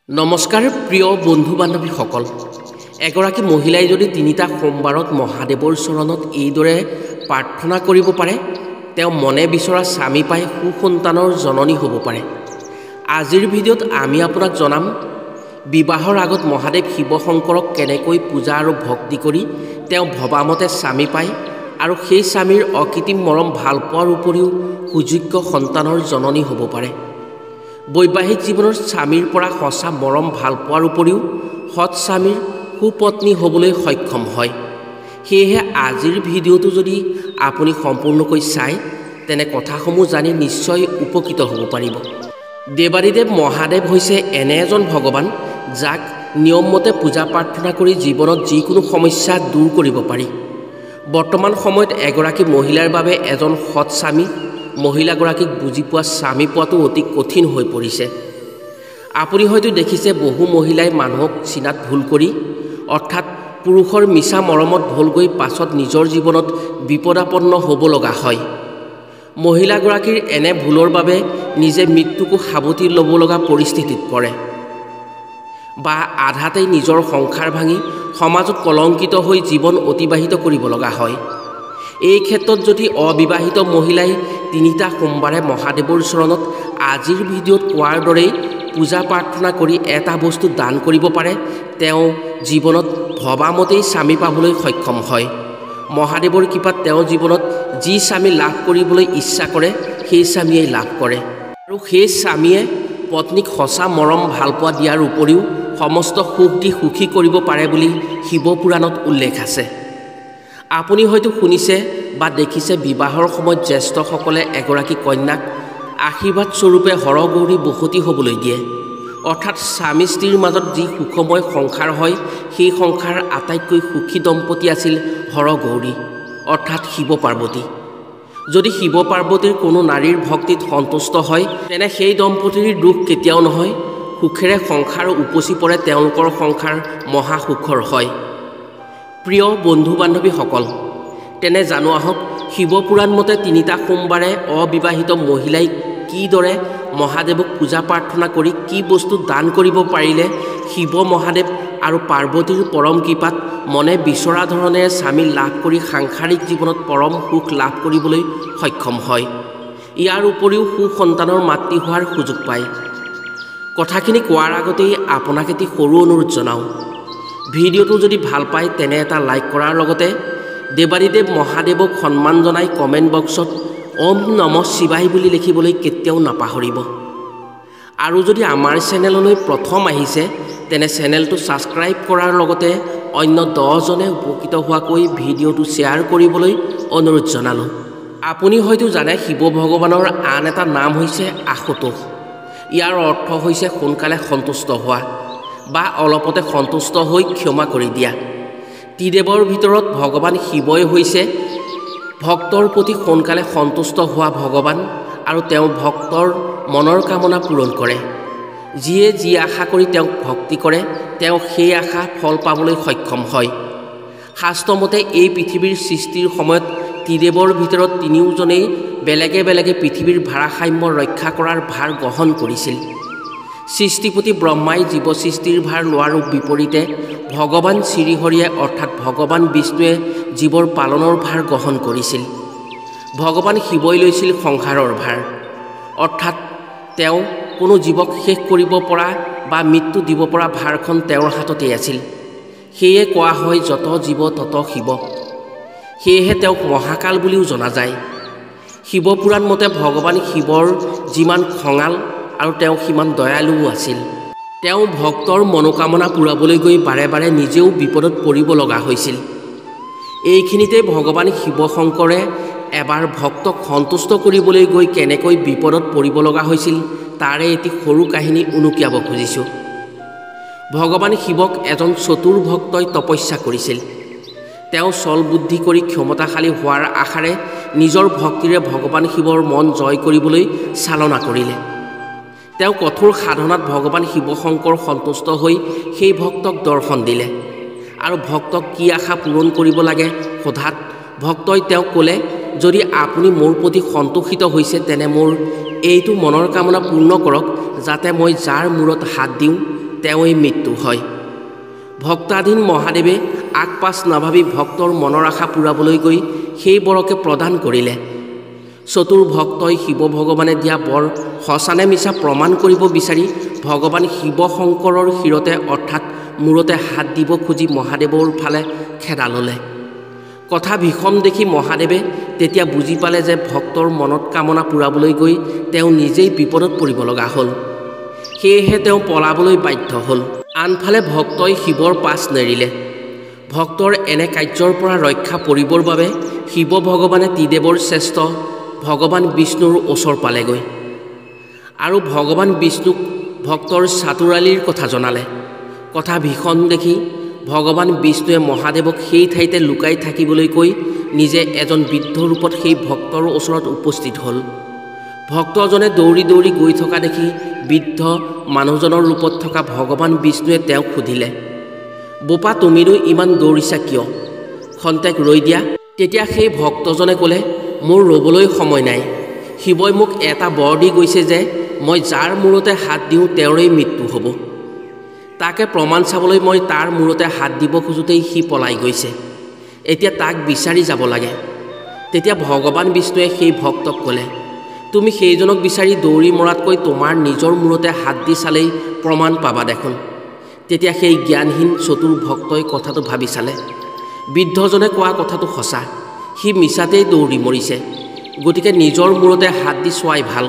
নমস্কাৰ প্ৰিয় বন্ধু বান্ধৱীসকল, এগৰাকী মহিলাই যদি তিনিটা সোমবাৰত মহাদেৱৰ চৰণত এইদৰে প্ৰাৰ্থনা কৰিব পাৰে, তেওঁ মনে বিচৰা স্বামী পাই সুসন্তানৰ জননী হ'ব পাৰে। আজিৰ ভিডিঅ'ত আমি আপোনাক জনাম বিবাহৰ আগত মহাদেৱ শিৱশংকৰক কেনেকৈ পূজা আৰু ভক্তি কৰি তেওঁ ভবামতে স্বামী পায় আৰু সেই স্বামীৰ অকৃত্ৰিম মৰম ভাল পোৱাৰ উপৰিও সুযোগ্য সন্তানৰ জননী হ'ব পাৰে। বৈবাহিক জীৱনৰ স্বামীৰ পৰা সঁচা মৰম ভাল পোৱাৰ উপৰিও সৎ স্বামীৰ সুপত্নী হ'বলৈ সক্ষম হয়। সেয়েহে আজিৰ ভিডিঅ'টো যদি আপুনি সম্পূৰ্ণকৈ চায়, তেনে কথাসমূহ জানি নিশ্চয় উপকৃত হ'ব পাৰিব। দেৱাদিদেৱ মহাদেৱ হৈছে এনে এজন ভগৱান যাক নিয়মমতে পূজা প্ৰাৰ্থনা কৰি জীৱনত যিকোনো সমস্যা দূৰ কৰিব পাৰি। বৰ্তমান সময়ত এগৰাকী মহিলাৰ বাবে এজন সৎ স্বামী, মহিলাগৰাকীক বুজি পোৱা স্বামী পোৱাটো অতি কঠিন হৈ পৰিছে। আপুনি হয়তো দেখিছে বহু মহিলাই মানুহক চিনাত ভুল কৰি, অৰ্থাৎ পুৰুষৰ মিছা মৰমত ভুল গৈ পাছত নিজৰ জীৱনত বিপদাপন্ন হ'ব লগা হয়। মহিলাগৰাকীৰ এনে ভুলৰ বাবে নিজে মৃত্যুকো সাৱটি ল'ব লগা পৰিস্থিতিত পৰে বা আধাতেই নিজৰ সংসাৰ ভাঙি সমাজত কলংকিত হৈ জীৱন অতিবাহিত কৰিব লগা হয়। এই ক্ষেত্ৰত যদি অবিবাহিত মহিলাই তিনিটা সোমবাৰে মহাদেৱৰ চৰণত আজিৰ ভিডিঅ'ত কোৱাৰ দৰেই পূজা প্ৰাৰ্থনা কৰি এটা বস্তু দান কৰিব পাৰে, তেওঁ জীৱনত ভবামতেই স্বামী পাবলৈ সক্ষম হয়। মহাদেৱৰ কৃপাত তেওঁ জীৱনত যি স্বামী লাভ কৰিবলৈ ইচ্ছা কৰে সেই স্বামীয়েই লাভ কৰে আৰু সেই স্বামীয়ে পত্নীক সঁচা মৰম ভালপোৱা দিয়াৰ উপৰিও সমস্ত সুখ দি সুখী কৰিব পাৰে বুলি শিৱপুৰাণত উল্লেখ আছে। আপুনি হয়তো শুনিছে বা দেখিছে বিবাহৰ সময়ত জ্যেষ্ঠসকলে এগৰাকী কন্যাক আশীৰ্বাদ স্বৰূপে হৰগৌৰী বসতি হ'বলৈ দিয়ে। অৰ্থাৎ স্বামী স্ত্ৰীৰ মাজত যি সুখময় সংসাৰ হয়, সেই সংসাৰ আটাইতকৈ সুখী দম্পতী আছিল হৰগৌৰী, অৰ্থাৎ শিৱ পাৰ্বতী। যদি শিৱ পাৰ্বতীৰ কোনো নাৰীৰ ভক্তিত সন্তুষ্ট হয়, তেনে সেই দম্পতীৰ দুখ কেতিয়াও নহয়, সুখেৰে সংসাৰ উপচি পৰে, তেওঁলোকৰ সংসাৰ মহাসুখৰ হয়। প্ৰিয় বন্ধু বান্ধৱীসকল, তেনে জানো আহক শিৱপুৰাণ মতে তিনিটা সোমবাৰে অবিবাহিত মহিলাই কিদৰে মহাদেৱক পূজা প্ৰাৰ্থনা কৰি কি বস্তু দান কৰিব পাৰিলে শিৱ মহাদেৱ আৰু পাৰ্বতীৰ পৰম কৃপাত মনে বিচৰা ধৰণেৰে স্বামী লাভ কৰি সাংসাৰিক জীৱনত পৰম সুখ লাভ কৰিবলৈ সক্ষম হয়। ইয়াৰ উপৰিও সুসন্তানৰ মাতৃ হোৱাৰ সুযোগ পায়। কথাখিনি কোৱাৰ আগতেই আপোনাক এটি সৰু অনুৰোধ জনাওঁ, ভিডিঅ'টো যদি ভাল পায় তেনে এটা লাইক কৰাৰ লগতে দেৱাদিদেৱ মহাদেৱক সন্মান জনাই কমেণ্ট বক্সত ওম নমঃ শিৱায় বুলি লিখিবলৈ কেতিয়াও নাপাহৰিব। আৰু যদি আমাৰ চেনেললৈ প্ৰথম আহিছে তেনে চেনেলটো ছাবস্ক্ৰাইব কৰাৰ লগতে অন্য 10জনে উপকৃত হোৱাকৈ ভিডিঅ'টো শ্বেয়াৰ কৰিবলৈ অনুৰোধ জনালোঁ। আপুনি হয়তো জানে শিৱ ভগৱানৰ আন এটা নাম হৈছে আশুতোষ। ইয়াৰ অৰ্থ হৈছে সোনকালে সন্তুষ্ট হোৱা বা অলপতে সন্তুষ্ট হৈ ক্ষমা কৰি দিয়া। ত্ৰিদেৱৰ ভিতৰত ভগৱান শিৱই হৈছে ভক্তৰ প্ৰতি সোনকালে সন্তুষ্ট হোৱা ভগৱান আৰু তেওঁ ভক্তৰ মনৰ কামনা পূৰণ কৰে। যিয়ে যি আশা কৰি তেওঁক ভক্তি কৰে, তেওঁ সেই আশা ফল পাবলৈ সক্ষম হয়। শাস্ত্ৰমতে এই পৃথিৱীৰ সৃষ্টিৰ সময়ত ত্ৰিদেৱৰ ভিতৰত তিনিওজনেই বেলেগে বেলেগে পৃথিৱীৰ ভাৰসাম্য ৰক্ষা কৰাৰ ভাৰ গ্ৰহণ কৰিছিল। সৃষ্টিপতি ব্ৰহ্মাই জীৱ সৃষ্টিৰ ভাৰ লোৱাৰ বিপৰীতে ভগৱান শ্ৰীহৰিয়ে অৰ্থাৎ ভগৱান বিষ্ণুৱে জীৱৰ পালনৰ ভাৰ গ্ৰহণ কৰিছিল। ভগৱান শিৱই লৈছিল সংসাৰৰ ভাৰ, অৰ্থাৎ তেওঁ কোনো জীৱক শেষ কৰিব পৰা বা মৃত্যু দিব পৰা ভাৰখন তেওঁৰ হাততেই আছিল। সেয়ে কোৱা হয় যত জীৱ তত শিৱ। সেয়েহে তেওঁক মহাকাল বুলিও জনা যায়। শিৱপুৰাণ মতে ভগৱান শিৱৰ যিমান খঙাল আৰু তেওঁ সিমান দয়ালুও আছিল। তেওঁ ভক্তৰ মনোকামনা পূৰাবলৈ গৈ বাৰে বাৰে নিজেও বিপদত পৰিব লগা হৈছিল। এইখিনিতে ভগৱান শিৱশংকৰে এবাৰ ভক্তক সন্তুষ্ট কৰিবলৈ গৈ কেনেকৈ বিপদত পৰিব লগা হৈছিল তাৰে এটি সৰু কাহিনী উনুকিয়াব খুজিছোঁ। ভগৱান শিৱক এজন চতুৰ ভক্তই তপস্যা কৰিছিল। তেওঁ ছল বুদ্ধি কৰি ক্ষমতাশালী হোৱাৰ আশাৰে নিজৰ ভক্তিৰে ভগৱান শিৱৰ মন জয় কৰিবলৈ চালনা কৰিলে। তেওঁ কঠোৰ সাধনাত ভগৱান শিৱশংকৰ সন্তুষ্ট হৈ সেই ভক্তক দৰ্শন দিলে আৰু ভক্তক কি আশা পূৰণ কৰিব লাগে সোধাত ভক্তই তেওঁক ক'লে, যদি আপুনি মোৰ প্ৰতি সন্তোষিত হৈছে তেনে মোৰ এইটো মনৰ কামনা পূৰ্ণ কৰক, যাতে মই যাৰ মূৰত হাত দিওঁ তেওঁৱেই মৃত্যু হয়। ভক্তাধীন মহাদেৱে আগ পাছ নাভাবি ভক্তৰ মনৰ আশা পূৰাবলৈ গৈ সেই বৰকে প্ৰদান কৰিলে। চতুৰ ভক্তই শিৱ ভগৱানে দিয়া বৰ সঁচানে মিছা প্ৰমাণ কৰিব বিচাৰি ভগৱান শিৱ শংকৰৰ শিৰতে অৰ্থাৎ মূৰতে হাত দিব খুজি মহাদেৱৰ ফালে খেদা ল'লে। কথা ভীষণ দেখি মহাদেৱে তেতিয়া বুজি পালে যে ভক্তৰ মনত কামনা পূৰাবলৈ গৈ তেওঁ নিজেই বিপদত পৰিব লগা হ'ল। সেয়েহে তেওঁ পলাবলৈ বাধ্য হ'ল। আনফালে ভক্তই শিৱৰ পাছ নেৰিলে। ভক্তৰ এনে কাৰ্যৰ পৰা ৰক্ষা পৰিবৰ বাবে শিৱ ভগৱানে ত্ৰিদেৱৰ শ্ৰেষ্ঠ ভগৱান বিষ্ণুৰ ওচৰ পালেগৈ আৰু ভগৱান বিষ্ণুক ভক্তৰ চাতুৰালিৰ কথা জনালে। কথা ভীষণ দেখি ভগৱান বিষ্ণুৱে মহাদেৱক সেই ঠাইতে লুকাই থাকিবলৈ কৈ নিজে এজন বৃদ্ধ ৰূপত সেই ভক্তৰ ওচৰত উপস্থিত হ'ল। ভক্তজনে দৌৰি দৌৰি গৈ থকা দেখি বৃদ্ধ মানুহজনৰ ৰূপত থকা ভগৱান বিষ্ণুৱে তেওঁক সুধিলে, বোপা, তুমিনো ইমান দৌৰিছা কিয়? খন্তেক ৰৈ দিয়া। তেতিয়া সেই ভক্তজনে ক'লে, মোৰ ৰ'বলৈ সময় নাই। শিৱই মোক এটা বৰ দি গৈছে যে মই যাৰ মূৰতে হাত দিওঁ তেওঁৰেই মৃত্যু হ'ব। তাকে প্ৰমাণ চাবলৈ মই তাৰ মূৰতে হাত দিব খোজোঁতেই সি পলাই গৈছে। এতিয়া তাক বিচাৰি যাব লাগে। তেতিয়া ভগৱান বিষ্ণুৱে সেই ভক্তক ক'লে, তুমি সেইজনক বিচাৰি দৌৰি মৰাতকৈ তোমাৰ নিজৰ মূৰতে হাত দি চালেই প্ৰমাণ পাবা দেখোন। তেতিয়া সেই জ্ঞানহীন চতুৰ ভক্তই কথাটো ভাবি চালে। বৃদ্ধজনে কোৱা কথাটো সঁচা, সি মিছাতেই দৌৰি মৰিছে, গতিকে নিজৰ মূৰতে হাত দি চোৱাই ভাল।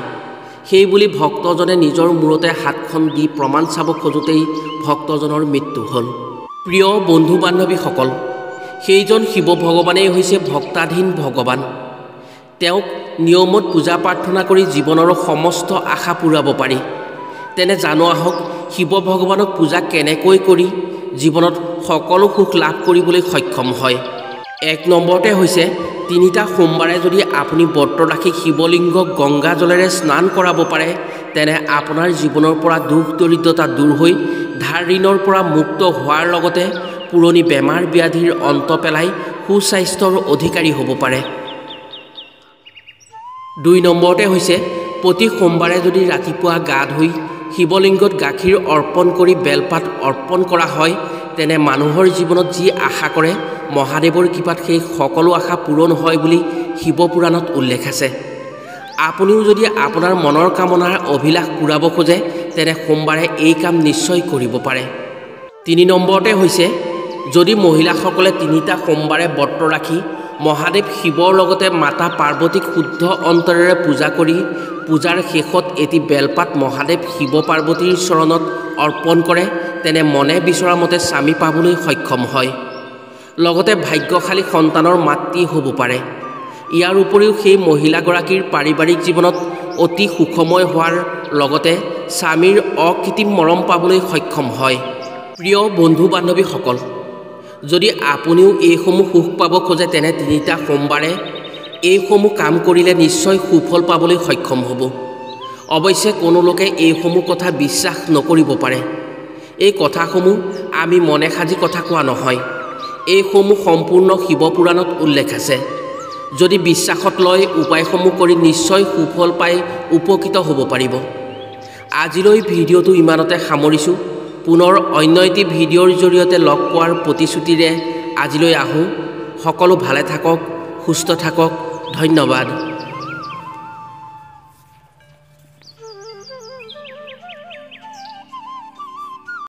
সেই বুলি ভক্তজনে নিজৰ মূৰতে হাতখন দি প্ৰমাণ চাব খোজোঁতেই ভক্তজনৰ মৃত্যু হ'ল। প্ৰিয় বন্ধু বান্ধৱীসকল, সেইজন শিৱ ভগৱানেই হৈছে ভক্তাধীন ভগৱান। তেওঁক নিয়মত পূজা প্ৰাৰ্থনা কৰি জীৱনৰ সমস্ত আশা পূৰাব পাৰি। তেনে জানো আহক শিৱ ভগৱানক পূজা কেনেকৈ কৰি জীৱনত সকলো সুখ লাভ কৰিবলৈ সক্ষম হয়। এক নম্বৰতে হৈছে তিনিটা সোমবাৰে যদি আপুনি ব্ৰত ৰাখি শিৱলিংগক গংগা জলেৰে স্নান কৰাব পাৰে, তেনে আপোনাৰ জীৱনৰ পৰা দুখ দৰিদ্ৰতা দূৰ হৈ ধাৰ ঋণৰ পৰা মুক্ত হোৱাৰ লগতে পুৰণি বেমাৰ ব্যাধিৰ অন্ত পেলাই সুস্বাস্থ্যৰ অধিকাৰী হ'ব পাৰে। দুই নম্বৰতে হৈছে প্ৰতি সোমবাৰে যদি ৰাতিপুৱা গা ধুই শিৱলিংগত গাখীৰ অৰ্পণ কৰি বেলপাত অৰ্পণ কৰা হয়, তেনে মানুহৰ জীৱনত যি আশা কৰে মহাদেৱৰ কৃপাত সেই সকলো আশা পূৰণ হয় বুলি শিৱপুৰাণত উল্লেখ আছে। আপুনিও যদি আপোনাৰ মনৰ কামনাৰ অভিলাষ পূৰাব খোজে, তেনে সোমবাৰে এই কাম নিশ্চয় কৰিব পাৰে। তিনি নম্বৰতে হৈছে যদি মহিলাসকলে তিনিটা সোমবাৰে ব্ৰত ৰাখি মহাদেৱ শিৱৰ লগতে মাতা পাৰ্বতীক শুদ্ধ অন্তৰেৰে পূজা কৰি পূজাৰ শেষত এটি বেলপাত মহাদেৱ শিৱ পাৰ্বতীৰ চৰণত অৰ্পণ কৰে, তেনে মনে বিচৰা মতে স্বামী পাবলৈ সক্ষম হয়, লগতে ভাগ্যশালী সন্তানৰ মাতৃ হ'ব পাৰে। ইয়াৰ উপৰিও সেই মহিলাগৰাকীৰ পাৰিবাৰিক জীৱনত অতি সুখময় হোৱাৰ লগতে স্বামীৰ অকৃত্ৰিম মৰম পাবলৈ সক্ষম হয়। প্ৰিয় বন্ধু বান্ধৱীসকল, যদি আপুনিও এইসমূহ সুখ পাব খোজে, তেনে তিনিটা সোমবাৰে এইসমূহ কাম কৰিলে নিশ্চয় সুফল পাবলৈ সক্ষম হ'ব। অৱশ্যে কোনো লোকে এইসমূহ কথা বিশ্বাস নকৰিব পাৰে। এই কথাসমূহ আমি মনে সাজি কথা কোৱা নহয়, এইসমূহ সম্পূৰ্ণ শিৱপুৰাণত উল্লেখ আছে। যদি বিশ্বাসত লয় উপায়সমূহ কৰি নিশ্চয় সুফল পাই উপকৃত হ'ব পাৰিব। আজিলৈ ভিডিঅ'টো ইমানতে সামৰিছোঁ। পুনৰ অন্য এটি ভিডিঅ'ৰ জৰিয়তে লগ পোৱাৰ প্ৰতিশ্ৰুতিৰে আজিলৈ আহোঁ। সকলো ভালে থাকক, সুস্থ থাকক। ধন্যবাদ।